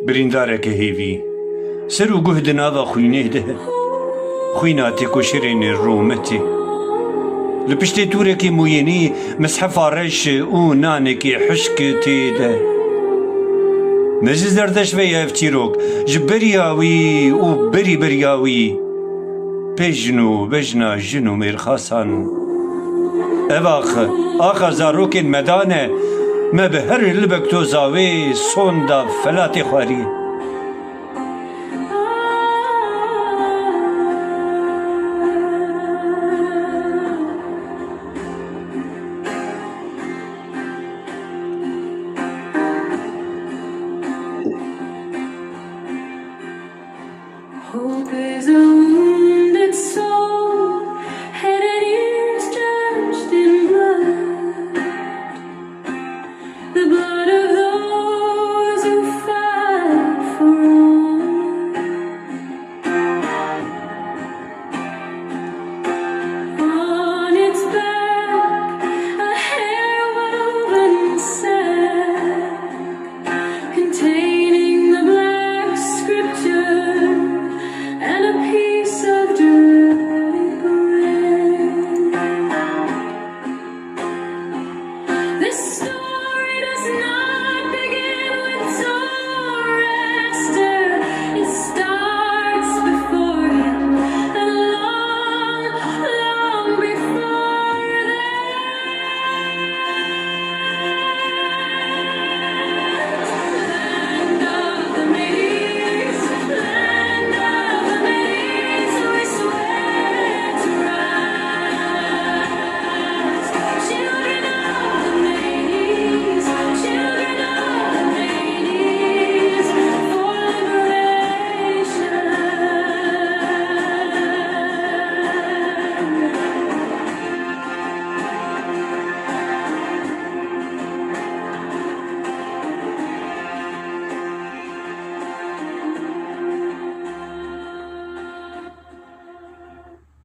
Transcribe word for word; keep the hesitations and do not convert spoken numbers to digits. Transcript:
Birîndareke hêvî. Ser û guh di nava xwînê de. Xwîna têkoşerên rûmetê. Li piştê tûrekî mûyênî mishefa reş û nanekî hişk tê de. Ne ji zerdeş ve ye ev çîrok. Ji beriya wî û berî beriya wî. Pê jin û bejna jin û mêrxasan. Ev ax, axa zarokên me dan e, me bi her hilbek toza wê sonda felatê xwarî. Hope is a wounded soul, head and ears drenched in blood. The blood of those who fight for all. On its back, a hair-woven sack containing the black scripture and a piece of dirty bread. This